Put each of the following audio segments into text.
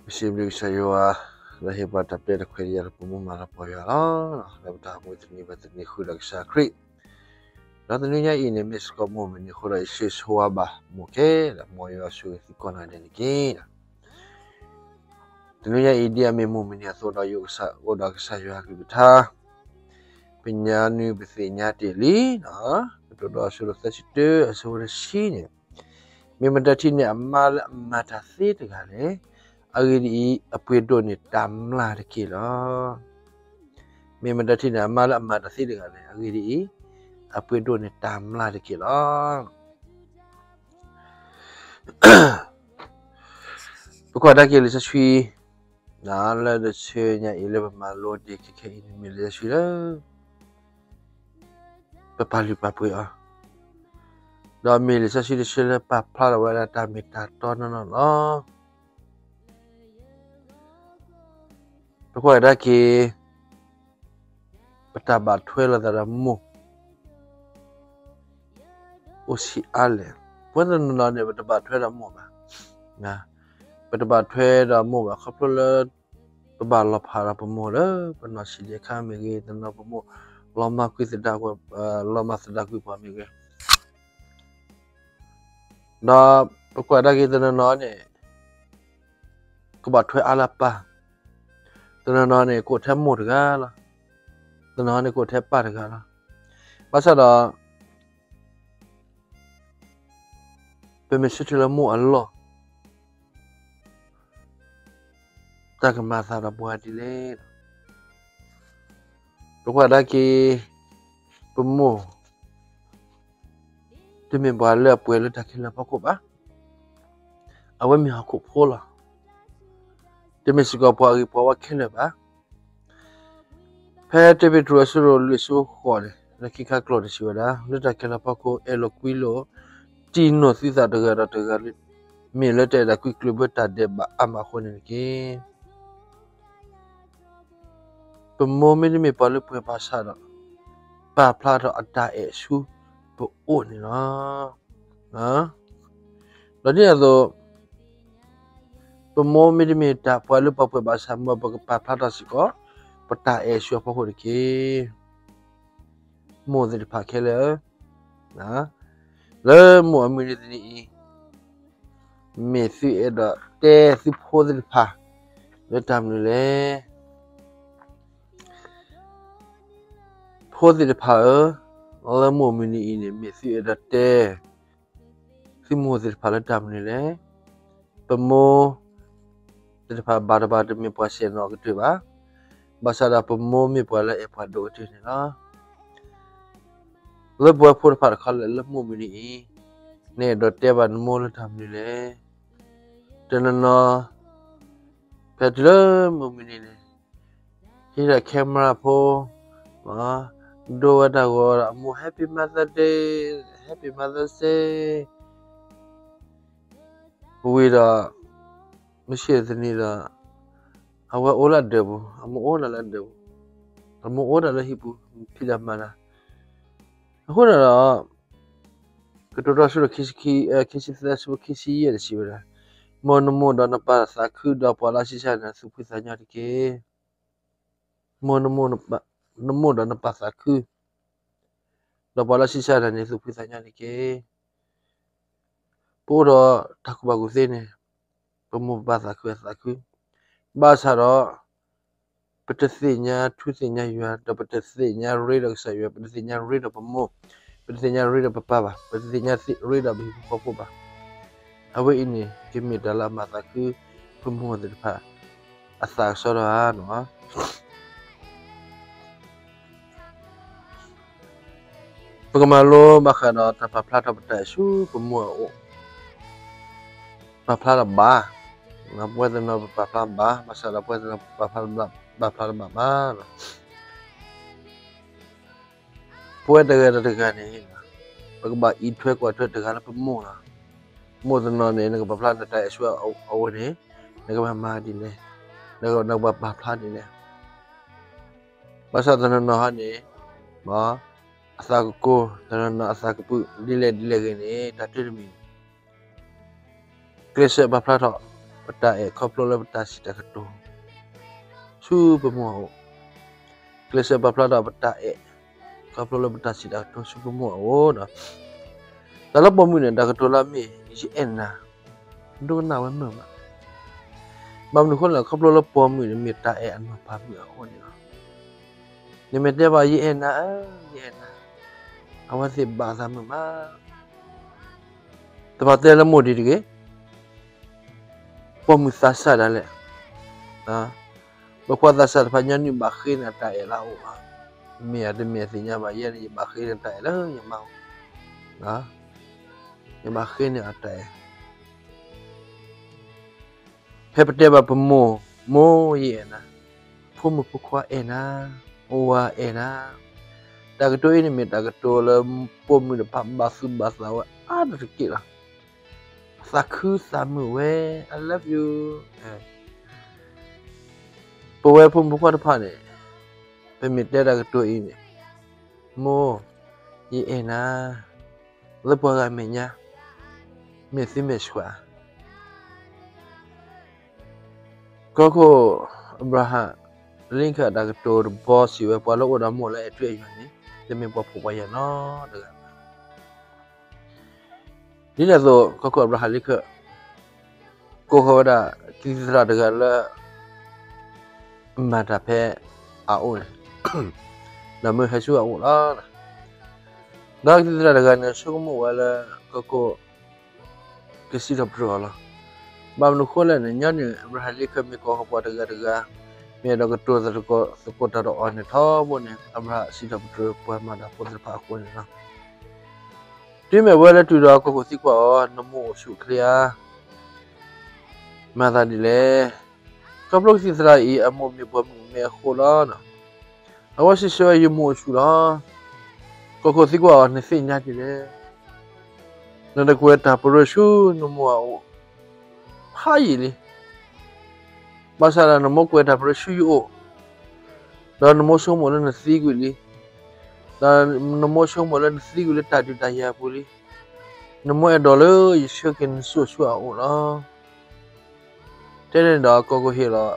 ပစံးဘျုးကစၢ်ယွၤ လၢဟ့ၣ်ပှၤတၢ်ပျဲတၢ်ခွဲးယာ်လၢပမိၢ်မၤလၤပှီၢ်ယွၤလီၤ. လၢပတၢ်အိၣ်မူတနံၤဘၣ်တနံၤဃုာ်ဒီးကစၢ်ခရံာ်, ဒီးတနွံညါအံၤန့ၣ် မ့ၢ်စ့ၢ်ကီးမိၢ်မုၢ်နံၤအဃိဒီး ယဆၢဂ့ၤဆၢဝါဘၣ်မိၢ်ခဲလၢာ်, မ်ယွၤဆိၣ်ဂ့ၤသုကိးဂၤဒဲးန့ၣ်တက့ၢ်. တနွံညါအံၤ ဒ်အမ့ၢ်မိၢ်မုၢ်နံၤအသိးဒီး ယအိၣ်ကစၢ် အိၣ်ဒီးကစၢ်ယွၤအကလုၢ်ကထါ ပညါနုၤပသ့ၣ်ညါတ့ၢ်လံ, ကတိၤဒိ အဆၢဒိၣ်သၢဆံတၢ အဆၢဖိတဆံန့ၣ်, မ့ၢ်မတၤထံၣ်န့ၢ်အမါလၢအမၤတၢ်သ့တဂၤလဲၣ်, အဂ့ၢ်ဒ်အံၤ, အပှ့ၤဒိၣ်န့ၢ်တၢ်မျၢ်တက့ၢ်လီၤ. မ့ၢ်မတၤထံၣ်န့ၢ်အမါလၢအမၤတၢ်သ့တဂၤလဲၣ်, အဂ့ၢ်ဒ်အံၤ, အပှ့ၤဒိၣ်န့ၢ်တၢ်မျၢ်တက့ၢ်လီၤ. ပကွၢ်ကဒါက့ၤလံာ်စီဆှံ လၢတဆၢညါအံၤလၢပမၤလိတ့ၢ်ခဲခဲအံၤန့ၣ် မ့ၢ်လံာ်စီဆှံလၢ ပပာ်လုၢ်ပာ်ပှ့ၤအီၤ, ဒီးမ့ၢ်လံာ်စီဆှံတဆၢလၢပာ်ဖျါထီၣ်ဝဲဒၣ်တၢ်မ့ၢ်တၢ်တီနီၢ်နီၢ်လီၤ. ပကွၢ်ကဒါက့ၤ ပတၢ်ဘၣ်ထွဲလိာ်သးဒီးမိၢ် အိၣ်ဆံးအါလဲၣ်. ပဝဲတနီၤနီၤန့ၣ် ပတဘၣ်ထွဲဒီးမိၢ်ဘၣ်. ပတဘၣ်ထွဲဒီးမိၢ်ဘၣ် ခီဖျိလၢ ပဘၣ်လီၤဖးဒီးပမိၢ်လၢ ပနီၢ်ဆံးဒံးအခါမ့ၢ်ဂ့ၤ, တနီၤပမိၢ် လီၤမၢ်ကွံာ်သဒါ, လီၤမၢ်သဒါကွံာ်ပှၤမ့ၢ်ဂ့ၤ, ဒီးပကွၢ်ကဒါက့ၤတနီၤနီၤန့ၣ် ကဘၣ်ထွဲအါလၢပၢ်, တနီၤနီၤန့ၣ် ကအိၣ်ထဲမိၢ်တဂၤလီၤ, တနီၤန့ၣ် ကအိၣ်ထဲပၢ်တဂၤလီၤ. ဘၣ်ဆၣ်ဒီး ပမ့ၢ်ဆၢထၢၣ်လၢမိၢ်အလီၢ် တၢ်ကမၤအသးဒီးပှၤဒ်လဲၣ်. ပကွၢ်ကဒါက့ၤ ပမိၢ် တမ့ၢ်ပှၤလၢအပှဲၤလၢတၢ်ခဲလၢာ်အဖီခိၣ်ဘၣ်. အဝဲမ့ၢ်ဟီၣ်ခိၣ်ဖိလီၤ. တမ့ၢ်စ့ၢ်ကီးပှၤအဂ့ၤပှၤဝါခဲလၢာ်ဘၣ်. ဖဲတၢပ့းတရူးအဆၢဒိၣ်လွံၢ်ဆၢဃိးန့ၣ် လၢခံခါကျိာ်န့ၣ်စံးဝဲဒၣ်, လၢတၢ်ခဲလၢာ်အဖီခိၣ် အဲၣ်လိာ်ကွံလိာ် တံၢ်နီၢ်သုသးတဂၤဒီးတဂၤ, မ့ၢ်လၢတၢ်အဲၣ်တၢ်ကွံကျၢၢ်ဘၢတၢ်ဒဲးဘးအါမးအဃိန့ၣ်တက့ၢ်. ပမိၢ်မ့တမ့ၢ်ပှၤလၢပှဲၤဘၣ်ဆၣ်ဒီး ပာ်ဖျါထီၣ်အတၢ်အဲၣ်ဆူပအိၣ်န့ၣ်လီၤ. ဒီးဒ်န့ၣ်အသိး ပမိၢ်မ့တမ့ၢ်တၢ်ပှၤလၢပှဲၤဘၣ်ဆၣ် မ်ပကပာ်ဖျါထီၣ်စ့ၢ်ကီး ပတၢ်အဲၣ်ဆူအဖီခိၣ်တက့ၢ်. မိၢ်သ့ၣ်တဖၣ်ခဲလၢာ်ဧၢ, လၢမိၢ်အမုၢ်နံၤတနံၤအံၤ မ့ၢ်သုအဲၣ်ဒိးတဲသုဖိသ့ၣ်တဖၣ် လၢတၢ်မနုၤလဲၣ်. ဖိသ့ၣ်တဖၣ်ဧၢ, လၢမိၢ်မုၢ်နံၤအံၤန့ၣ် မ့ၢ်သုအဲၣ်ဒိးတဲ သုမိၢ်သ့ၣ်တဖၣ်လၢတၢ်မနုၤလဲၣ်. ပမိၢ်သ့ၣ်တဖၣ်ဘၣ်တဘၣ်တမ့ၢ်ပှၤဆဲးနီၤကတၢၢ်ဘၣ်. ဘၣ်ဆၣ်ဒီးပမိၢ်မ့ၢ်ပှၤလၢအဲၣ်ပှၤဒိၣ်ကတၢၢ်န့ၣ်လီၤ. လၢပဝဲဖိတဖၣ်တခီလၢာ်လၢမိၢ်မုၢ်နံၤအံၤ နအဲၣ်ဒိးတဲဘၣ်နမိၢ်လၢတၢ်မနုၤလဲၣ်. တနီၤနီၤ ဖဲတုၤလၢမိၢ်မုၢ်နံၤန့ၣ် ဟံးဒီး camera ဖိ ဒိဝဲတၢ်ဂီၤဒီးအမိၢ် Happy Mother's Day, Happy Mother's Day ဝံၤဒီး မုၢ်ဆ့ၣ်တနံၤဒီး အဝဲအိၣ်လၢအဒၢးပူၤ, အမိၢ်အိၣ်ဒၣ်လၢအဒၢးပူၤ, အမိၢ်အိၣ်ဒၣ်လၢဟံၣ်ပူၤ ဖံးတၢ်မၤတၢ်. အဃိန့ၣ်ဒီး ကတိၤတၢ်ဆၢဒိၣ် ခံဆံသၢ ဆၢဖိခံဆံယဲၢ်န့ၣ်စံးဝဲဒၣ်, မ်နမိၢ်ဒီးနပၢ်သးခု ဒီးပှၤလၢဆံးစၢ်နၤ သူၣ်ဖှံသးညီတက့ၢ်. မ်နမိၢ်, နမိၢ်ဒီးနပၢ်သးခု ဒီးပှၤလၢဆံးစၢ်နၤန့ၣ် သူၣ်ဖှံသးညီတက့ၢ်. ပအိၣ်ဒီးတၢ်ကူၣ်ဘၣ်ကူၣ်သ့န့ၣ် ပမိၢ်ပပၢ်သးခုအသးခု, ဘၣ်ဆၣ်ဒီး ပတသ့ၣ်ညါထူသ့ၣ်ညါယွၤ, ဒီးပတသ့ၣ်ညါရ့ဒီးကစၢ်ယွၤ, ပတသ့ၣ်ညါရ့ဒီးပမိၢ်, ပတသ့ၣ်ညါရ့ဒီးပပၢ်ဘၣ်, ပတသ့ၣ်ညါရ့ဒီးပဟံၣ်ဖိဃီဖိဘၣ်. အဝဲအံၤန့ၣ် ကမ့ၢ်တၢ်လၢအမၤသးခု ပမိၢ်သ့ၣ်တဖၣ် အသးကစီဒီဧါန့ၣ်. ပကမၤလိဘၣ်ဃးဒီးတၢ်ပာ်ဖျါထီၣ်ပတၢ်အဲၣ်ဆူပမိၢ်အအိၣ်, ပာ်ဖျါထီၣ်ဘၣ်, ပဝဲတနီၤပပာ်ဖျါဘၣ်, ဘၣ်ဆၣ်ဒီးပဝဲတနီၤပပာ်ဖျါတဘၣ်, ပာ်ဖျါတဘၣ်ဘၣ်. ပဝဲတဂၤဒီးတဂၤန့ၣ် ပကဘၣ်အံးထွဲကွၢ်ထွဲတဂၤလၢပမိၢ်လီၤ. မိၢ်တနီၤန့ၣ် နကပာ်ဖျါနတၢ်အဲၣ်ဆူအအိၣ်န့ၣ် နကဘၣ်မၤဒ်လဲၣ်, နကဘၣ်ပာ်ဖျါဒ်လဲၣ်. ဘၣ်ဆၣ်တနီၤနီၤဟီန့ၣ် အသးကကိၢ်, တနီၤနီၤအသးကပုာ် ဒ်လဲၣ်ဒ်လဲၣ်ဂ့ၤန့ၣ် တၢ်တမံၤန့ၣ် ကျဲးစၢးပာ်ဖျါထီၣ် ပတၢ်အဲၣ်ခီဖျိလၢပတၢ်စံးတၢ်ကတိၤ ဆူပမိၢ်အအိၣ်, ကျဲးစၢးပာ်ဖျါထီၣ်ပတၢ်အဲၣ် ခီဖျိလၢပတၢ်စံးတၢ်ကတိၤဆူပမိၢ်အအိၣ်ဒီး တၢ်လၢပိာ်မုၣ်န့ၣ် တၢ်ကတိၤလၢအမ့ၢ် ယအဲၣ်နၤ ဒိကနၣ်ဝဲမုာ်မး. ဘၣ်မနုၤအဃိလဲၣ် ခီဖျိလၢပိာ်မုၣ်န့ၣ် မ့ၢ်တၢ်အဲၣ်အနီၢ်ဖးမုၢ်အဃိန့ၣ်လီၤ. နမ့ၢ်တဲဘၣ် ယအဲၣ်နၤဧၢ, ယအဲၣ်နၤ, အဝဲသ့ၣ်ဘၣ်သးမုာ်မး. တဘၣ်တဲလၢမိၢ်ဒံးတဂ့ၤ, ပိာ်မုၣ်သးစၢ်ဒၣ်လဲာ်, ပှၤသးစၢ်တဖၣ်ညီနုၢ်ဘၣ်ဃ့န့ၢ်အတၢ်အဲၣ်လၢအအိၣ်လီၤ. မ့ၢ်အတမ့ၢ်အသ့ၣ်ညါဘၣ် ယဲန့ၣ် ယဘၣ်ဃ့န့ၢ်တၢ်အဲၣ်လၢယမါအိၣ်, ယဘၣ်ဃ့န့ၢ်အတၢ်အဲၣ် ဖဲပတဲဘၣ်ပမိၢ်, မိၢ်ယအဲၣ်နၤ, ဖိမုၣ်ဖိခွါအဲၣ်နၤ, ဝၤအဲၣ်နၤ, တၢ်ကတိၤအံၤန့ၣ်မ့ၢ်တၢ်ကတိၤလၢပိာ်မုၣ်တဖၣ်ဘၣ်သူၣ်ဘၣ်သးဝဲအါတက့ၢ်လီၤ. သးခုသးမုာ်ဝဲ, I love you. ပဝဲဖိမုၣ်ဖိခွါတဖၣ်န့ၣ် ပမ့ၢ်တဲတၢ်ကတိၤအံၤန့ၣ်, မိၢ်, ယအဲၣ်နၤ, လၢပှၤဂၤမဲာ်ညါ, မ့ၢ်သုမဲာ်ဆှး ကီၢ်ခိၣ် Abraham Lincoln အတၢ်ကတိၤတဘီစံးဝဲ ပှၤလၢအိၣ်ဒီးမိၢ်လၢအဲၣ်ထူအဲၣ်ယွၤန့ၣ် တမ့ၢ်ပှၤဖှီၣ်ပှၤယာ်နီတဂၤဘၣ်. ဒ်န့ၣ်အသိး ကီၢ်ခိၣ် Abraham Lincoln ကိးဃီၤဝဲဒၣ် ကသံၣ်သရၣ်တဂၤလၢ မၤတၢ်ဖဲအအိၣ်န့ၣ် ဒီးမၢဟဲဆူအအိၣ်လီၤ. ဒီးကသံၣ်သရၣ်တဂၤန့ၣ် ဆိကမိၣ်ဝဲလၢ ကီၢ်ခိၣ် ကစံးထီၣ်ပတြၢၤအီၤလီၤ. ဘၣ်မနုၤအဃိလဲၣ်န့ၣ် ညီနုၢ် Abraham Lincoln မ့ၢ်ကီၢ်ခိၣ်ပှၤတဂၤတဂၤ, မ့ၢ်အဲၣ်ဒိးကတိၤသကိးတၢ်ဒီးအီၤန့ၣ်ထီဘိန့ၣ် Abraham စံးထီၣ်ပတြၢၤပှၤမၤတၢ်ဖိသ့ၣ်တဖၣ်အဃိန့ၣ်လီၤ. တုၤမ့ၢ်ဝဲလၢတုၤဒီးကီၢ်ခိၣ်သံကွၢ်အီၤ နမိၢ်အိၣ်ဆူၣ်အိၣ်ချ့ဧါ, မၤသးဒ်လဲၣ်. ခီဖျိကသံၣ်သရၣ်အံၤ အမိၢ်မ့ၢ်ပိာ်မုၣ်မ့ၢ်အဃိလီၤ. အဝဲစံးဆၢဝဲ ယမိၢ်အိၣ်ဆူၣ်လီၤ. ကီၢ်ခိၣ်သံကွၢ်အီၤ နသ့ၣ်ညါဒ်လဲၣ်. နတကွဲးတၢ်ပတြၢၤဆူနမိၢ်အအိၣ် ဖးယံာ်လံ. ဘၣ်ဆၣ်ဒီးနမိၢ်ကွဲးတၢ်ပတြၢၤဆူယအိၣ်, ဒီးနမိၢ်ဆိကမိၣ်လၢနသံကွံာ်လံ, ဒီးနမိၢ်ဆိကမိၣ်လၢနသံကွံာ်လၢတၢ်ဒုးတၢ်ယၤအပူၤလံ. နမိၢ်အဲၣ်ဒိးလၢယဆှၢက့ၤနစိၣ်ဆူအအိၣ်လီၤ. တဲန့ၣ်ဒီးကီၢ်ခိၣ်ဟ့ၣ်လီၤ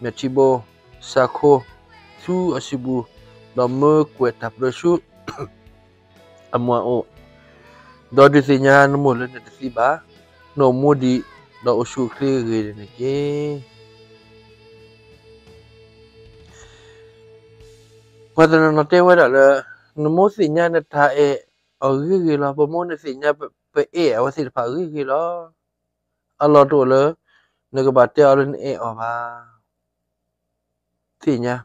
မဲာ်ထံဘိ စးခိ ဆူအစုပူၤ, ဒီးမၢကွဲးတၢ်ပတြၢၤဆူ အမိၢ်အအိၣ်, ဒီးဒုးသ့ၣ်ညါနမိၢ်လၢနတသံဘၣ်, နအိၣ်မူဒံး, ဒီးအိၣ်ဆူၣ်အိၣ်ချ့ဂ့ၤန့ၣ်တက့ၢ်. ပှၤတနီၤနီၤတဲဝဲဒၣ်လၢ နမိၢ်သ့ၣ်ညါနတၢ်အဲၣ်အီၤဂ့ၤဂ့ၤလီၤ. ပမိၢ်န့ၣ်သ့ၣ်ညါပအဲၣ်အဝဲသ့ၣ်တဖၣ်ဂ့ၤဂ့ၤလီၤ. အလီၢ်တအိၣ်လၢ နကဘၣ်တဲအီၤလၢနအဲၣ်အီၤဘၣ်. သ့ၣ်ညါ,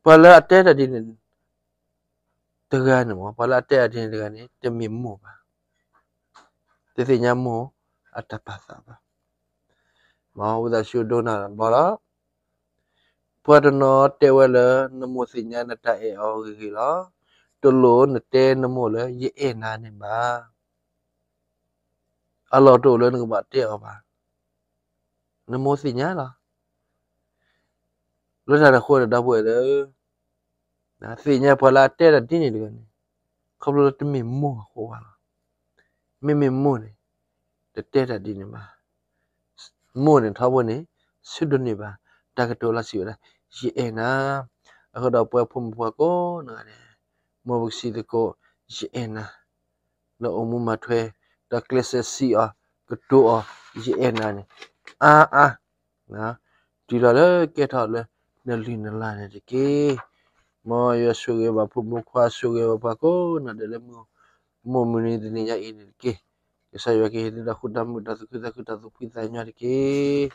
ပှၤလၢအတဲတၢ်ဒ်န့ၣ်တဂၤန့ၣ်မ့ၢ် ပှၤလၢအတဲတၢ်ဒ်န့ၣ်တဂၤန့ၣ် တမ့ၢ်မိၢ်ဘၣ်, တသ့ၣ်ညါမိၢ်အတၢ်ပာ်သးဘၣ်. မ်ဝံသးစူၤဒိကနၣ်တဘျီလီၤ. ပှၤတနီၤတဲဝဲလၢ နမိၢ်သ့ၣ်ညါနတၢ်အဲၣ်အီၤဂ့ၤဂ့ၤလီၤ. တလိၣ်နတဲနမိၢ်လၢ ယအဲၣ်နၤန့ၣ်ဘၣ်. အလီၢ်တအိၣ်လၢနကဘၣ်တဲအီၤဘၣ်. နမိၢ်သ့ၣ်ညါလီၤ. လၢတၢ်န့ၣ်အဃိန့ၣ် ဒီပုၢ်ဝဲၢ်လၢ သ့ၣ်ညါပှၤလၢအတဲတၢ်ဒ်န့ၣ်တဂၤန့ၣ် ခီဖျိလၢတမ့ၢ်မိၢ်အဃိဘၣ်လီၤ. မ့မ့ၢ်မိၢ်န့ၣ် တတဲတၢ်ဒ်န့ၣ်ဘၣ်. မိၢ်န့ၣ်ထီဘိန့ၣ် ဆၢဒိးန့ၢ်ဘၣ် တၢ်ကတိၤလၢစံးဝဲဒၣ် ယအဲၣ်နၤ. အဃိဒီးပဝဲဖိမုၣ်ဖိခွါကိးဂၤဒဲး မ်ပကစံးသကိး ယအဲၣ်နၤ လၢအိၣ်မူမၤထွဲ ဒီးကျဲးစၢးစံးအီၤ ကတိၤအီၤ ယအဲၣ်နၤန့ၣ် အါအါ တုၤလီၤလၢကဲထီၣ်လၢနလုၢ်နလၢ်န့ၣ်တက့ၢ်. မ်ယွၤဆိၣ်ဂ့ၤဘၣ်ဖိမုၣ်ဖိခွါ ဆိၣ်ဂ့ၤဘၣ်ပှၤကိးဂၤဒဲးလၢ မိၢ်မုၢ်နံၤတနံၤညါအံၤန့ၣ်တက့ၢ်. ကစၢ်ယွၤကဟ့ၣ်သုတၢ်ဃူတၢ်မုာ် တၢ်သူၣ်ခုသးခု တၢ်သူၣ်ဖှံသးညီတက့ၢ်.